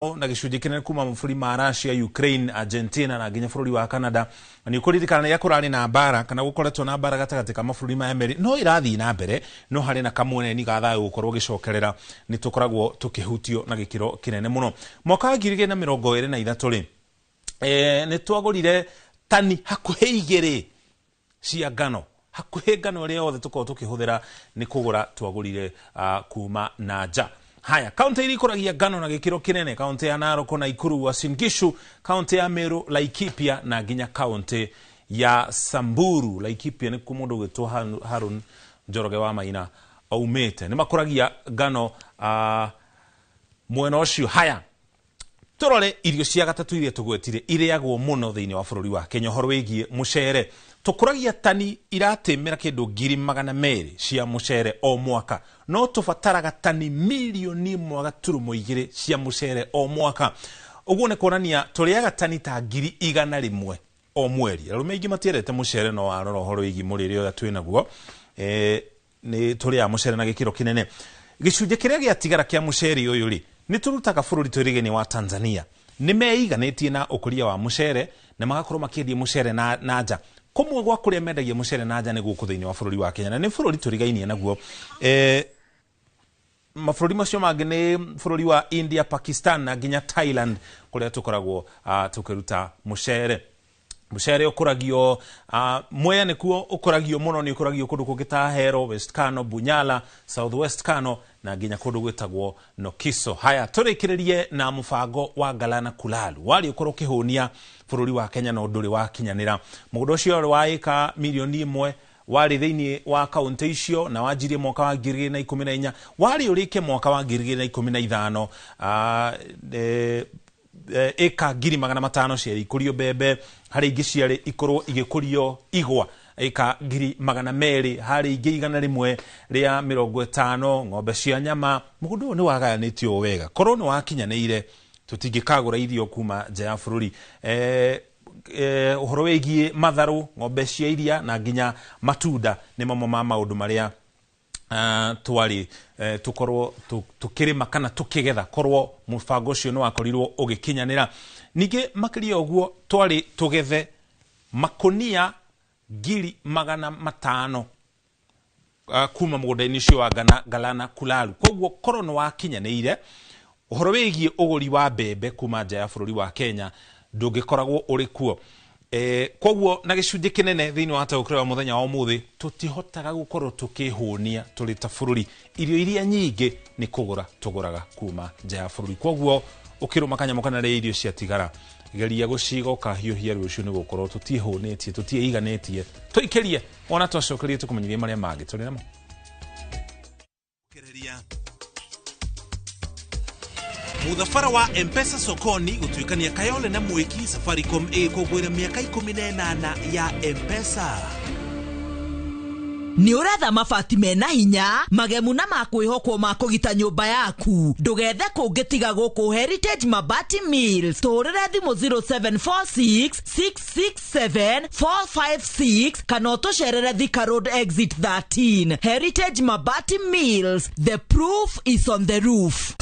Na gĩcunjĩ kĩnene kuma mabũrũri ma Russia, Ukraine, Argentina na nginya bũrũri wa Canada. Na nĩ ũkũririkana rĩrĩa kũrarĩ na mbara kana gũkoretwo na mbara gatagatĩ ka mabũrũri maya merĩ, no ĩrathiĩ na mbere, no harĩ na kamweneni ga thayũ gũkorwo gĩcokerera, nĩ tũkoragwo tũkĩhutio na gĩkĩro kĩnene mũno. Mwaka wa 2023 rĩ, nĩ twagũrire tani hakuhĩ 2 cia ngano, hakuhĩ ngano ĩrĩa yothe tũkoragwo tũkĩhũthĩra nĩ kũgũra twagũrire kuma na nja. Haya, kaunti iria ikũragia ngano na gĩkĩro kĩnene, kaunti ya Narok, Nakuru, Uasin Gishu, kaunti ya Meru, Laikipia na nginya kaunti ya Samburu. Laikipia nĩ kuo mũndũ ũgwĩtwo Harun Njoroge wa Maina aumĩte. Nĩ makũragia ngano mwena ũcio. Haya, tũrore irio cia gatatũ iria tũgwetire irĩagwo mũno thĩinĩ wa bũrũri wa Kenya. Ũhoro wĩgiĩ mũcere, tũkũragia tani iratĩmĩra kĩndũ 200,000 cia mũcere o mwaka, no tũbataraga tani 1.2 million cia mũcere o mwaka. Ũguo nĩ kuonania tũrĩaga tani ta 100,000 o mweri. Arũme aingĩ matiendete mũcere, no warora ũhoro wĩgiĩ mũrĩre ũrĩa twĩ naguo, nĩ tũrĩaga mũcere na gĩkĩro kĩnene. Gĩcunjĩ kĩrĩa gĩatigara kĩa mũcere ũyũ rĩ, nĩ tũrutaga bũrũri twĩrĩgĩni wa Tanzania. Nĩ meiganĩtie na ũkũria wa mũcere na magakorwo makĩendia mũcere na nja. Kũmwe gwa kũrĩa mendagia mũcere na nja nĩ gũkũ thĩinĩ wa bũrũri wa Kenya, na nĩ bũrũri tũrigainie naguo. Mabũrũri macio mangĩ nĩ bũrũri wa India, Pakistan na nginya Thailand, kũrĩa tũkoragwo tũkĩruta mũcere. Mũcere ũkũragio Mwea nĩkuo ũkũragio mũno, nĩ ũkũragio kũndũ kũngĩ ta Ahero, West Kano, Bunyala, South West Kano na nginya kũndũ gwĩtagwo Nokiso. Haya, tũrĩkĩrĩrie na mũbango wa Galana Kulalu. Warĩ ũkorwo ũkĩhũnia bũrũri wa Kenya no ndũrĩ wakinyanĩra. Mũgũnda ũcio warĩ wa ĩka 1 million, warĩ thĩinĩ wa kaunti icio na wanjirie mwaka wa 2014, warĩ ũrĩke mwaka wa 2015. Ĩka 500,000 ciarĩ ikũrio mbembe, harĩ ingĩ ciarĩ ikorwo igĩkũrio igwa ĩka 200,000, harĩ ingĩ 150 ng'ombe cia nyama. Mũgũnda ũyũ nĩ wagayanĩtio wega, korwo nĩ wakinyanĩire tũtingĩkagũra irio kuma nja ya bũrũri. Ũhoro wĩgiĩ matharũ, ng'ombe cia iria na nginya matunda nĩ mamwe ma maũndũ marĩa twarĩ tũkorwo tũkĩrĩma kana tũkĩgetha korwo mũbango ũcio nĩ wakorirwo ũgĩkinyanĩra. Ningĩ makĩria ũguo, twarĩ tũgethe makũnia 500,000 kuma mũgũnda-inĩ ũcio wa Galana Kulalu. Koguo korwo nĩ wakinyanĩire, ũhoro wĩgiĩ ũgũri wa mbembe kuma nja ya bũrũri wa Kenya ndũngĩkoragwo ũrĩ kuo. Koguo na gĩcunjĩ kĩnene thĩinĩ wa taũkĩro wa mũthenya wa ũmũthĩ, tũtihotaga gũkorwo tũkĩhũnia tũrĩ ta bũrũri. Irio iria nyingĩ nĩ kũgũra tũgũraga kuma nja ya bũrũri. Koguo ũkĩrũma kanyamũ kana rĩa irio ciatigara, geria gũciga ũkahiũhia rũciũ, nĩ gũkorwo tũtiĩhũnĩtie, tũtiĩiganĩtie. Tũikĩrie ona twacokerie tũkũmenyithie marĩa mangĩ tũrĩ namo. Mũthabara wa Mpesa Sokoni gũtuĩkania Kayole na Mwĩki. Safaricom ĩgĩkũngũĩra mĩaka 18 ya Mpesa. Nĩ ũretha mabati mena hinya, magemu na makwĩhokwo ma kũgita nyũmba yaku? Ndũgethe kũngĩ tiga gũkũ Heritage Mabati Mills. Tũhũrĩre thimũ 0746 667 456 kana ũtũcerere Thika Road exit 13. Heritage Mabati Mills, the proof is on the roof.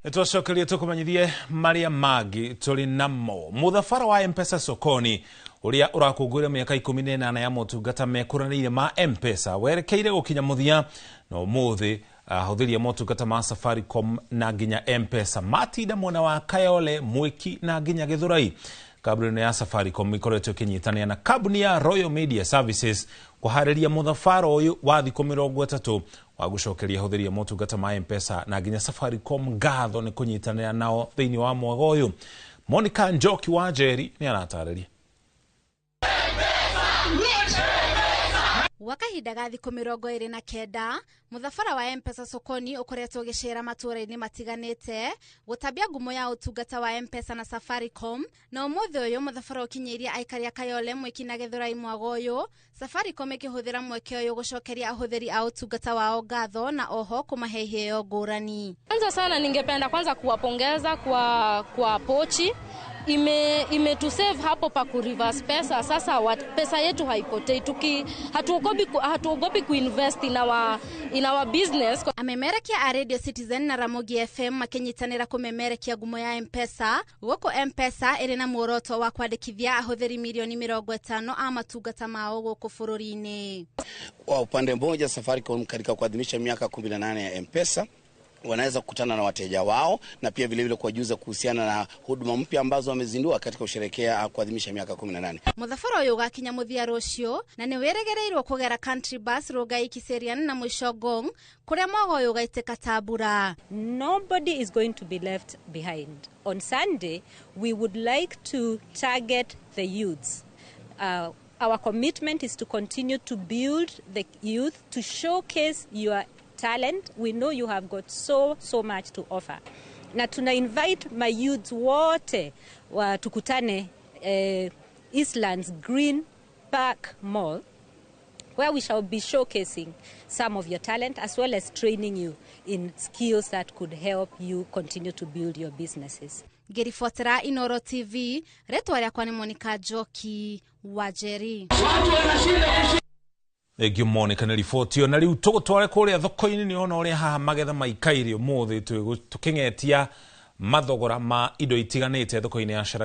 Nĩtwacokerie tũkũmenyithie marĩa mangĩ tũrĩ namo. Mũthabara wa Mpesa Sokoni ũrĩa ũrakũngũĩra mĩaka 18 ya motungata mekũranĩire ma Mpesa werekeire gũkinya mũthia, na ũmũthĩ ahũthĩri a motungata ma Safaricom na nginya Mpesa matinda mwena wa Kayole, Mwĩki na nginya Gĩthũrai. Kambuni ĩno ya Safaricom ĩkoretwo ĩkĩnyitanĩra na kambuni ya Royal Media Services kũharĩria mũthabara ũyũ wa thikũ 30 wa gũcokeria ahũthĩri a motungata ma Mpesa na nginya Safaricom ngatho nĩ kũnyitanĩra nao thĩinĩ wa mwaga ũyũ. Monica Njoki wa Njeri nĩ aratarĩria. Gwa kahinda ga thikũ 29, mũthabara wa Mpesa Sokoni ũkoretwo ũgĩcera matũũra-inĩ matiganĩte gũtambia ngumo ya ũtungata wa Mpesa na Safaricom. Na ũmũthĩ ũyũ mũthabara ũkinyĩirie aikari a Kayole, Mwĩki na Gĩthũrai. Mwago ũyũ, Safaricom ĩkĩhũthĩra mweke ũyũ gũcokeria ahũthĩri a ũtungata wao ngatho na oho kũmahe iheo ngũrani. Kwanza sana ningependa kwanza kuwapongeza kwa pochi. Imetusave hapo pa kureverse pesa. Sasa pesa yetu haipotei. Hatuogopi kuinvest in our business. Amemerekia a Radio Citizen na Ramogi FM makinyitanĩra kũmemerekia ngumo ya Mpesa. Gũkũ Mpesa ĩrĩ na muoroto wa kwandĩkithia ahũthĩri milioni 50 a matungata mao gũkũ bũrũri-inĩ. Kwa upande mmoja, Safaricom katika kuadhimisha miaka 18 ya M-Pesa wanaweza kukutana na wateja wao na pia vilevile kuwajuza kuhusiana na huduma mpya ambazo wamezindua katika kusherehekea kuadhimisha miaka 18. Mũthabara ũyũ ũgakinya mũthia rũciũ na nĩ wĩrĩgĩrĩirwo kũgera Country Bus, Rongai, Kiserian na mũico Ngong, kũrĩa mwago ũyũ ũgaitĩka ta mbura. Nobody is going to be left behind. On Sunday, we would like to target the youths. Our commitment is to continue to build the youth, to showcase your talent. We know you have got so, so much to offer. Na tuna invite my youths wote wa tukutane Eastlands Green Park Mall, where we shall be showcasing some of your talent as well as training you in skills that could help you continue to build your businesses. Ngĩribotera Inoro TV, rĩtwa rĩakwa nĩ Monica Njoki wa Njeri. Thengiũ Monica nĩ riboti ĩyo. Na rĩu tũgũtware kũrĩa thoko-inĩ nĩ ona ũrĩa haha magetha maikaire ũmũthĩ, tũkĩng'etia mathogora ma indo itiganĩte thoko-inĩ ya Sharabini.